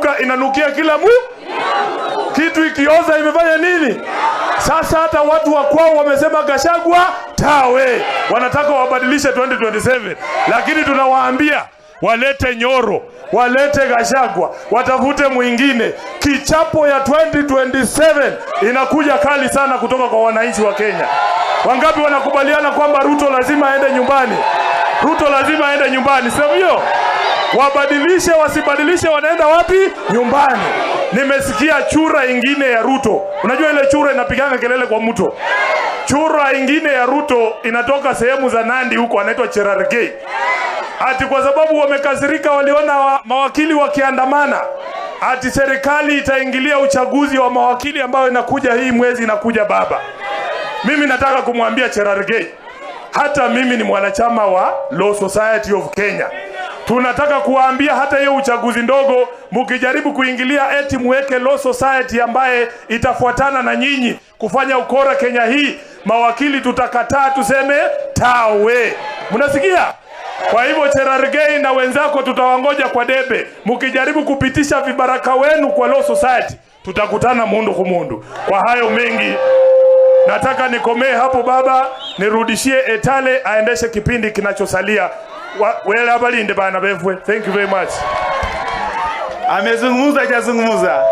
ikinuka inanukia kila mu kitu ikioza imefanya nini? Sasa hata watu wa kwao wamesema Gachagua tawe, wanataka wabadilishe 2027, lakini tunawaambia walete Nyoro, walete Gachagua, watafute mwingine. Kichapo ya 2027 inakuja kali sana kutoka kwa wananchi wa Kenya. Wangapi wanakubaliana kwamba Ruto lazima aende nyumbani? Ruto lazima aende nyumbani, sio hiyo? Wabadilishe wasibadilishe, wanaenda wapi? Nyumbani. Nimesikia chura ingine ya Ruto. Unajua ile chura inapiganga kelele kwa mto. Chura ingine ya Ruto inatoka sehemu za Nandi huko, anaitwa Cherargei. Ati kwa sababu wamekasirika, waliona mawakili wakiandamana, ati serikali itaingilia uchaguzi wa mawakili ambayo inakuja hii mwezi inakuja baba. Mimi nataka kumwambia Cherargei, hata mimi ni mwanachama wa Law Society of Kenya. Tunataka kuwaambia hata hiyo uchaguzi ndogo, mkijaribu kuingilia eti muweke Law Society ambaye itafuatana na nyinyi kufanya ukora Kenya hii, mawakili tutakataa, tuseme tawe. Mnasikia? Kwa hivyo Cherargei na wenzako tutawangoja kwa debe. Mkijaribu kupitisha vibaraka wenu kwa Law Society, tutakutana mundu kumundu. Kwa hayo mengi nataka nikomee hapo baba, nirudishie Etale aendeshe kipindi kinachosalia. Wele abalinde bana befwe. Thank you very much. Amezungumza, hajazungumza?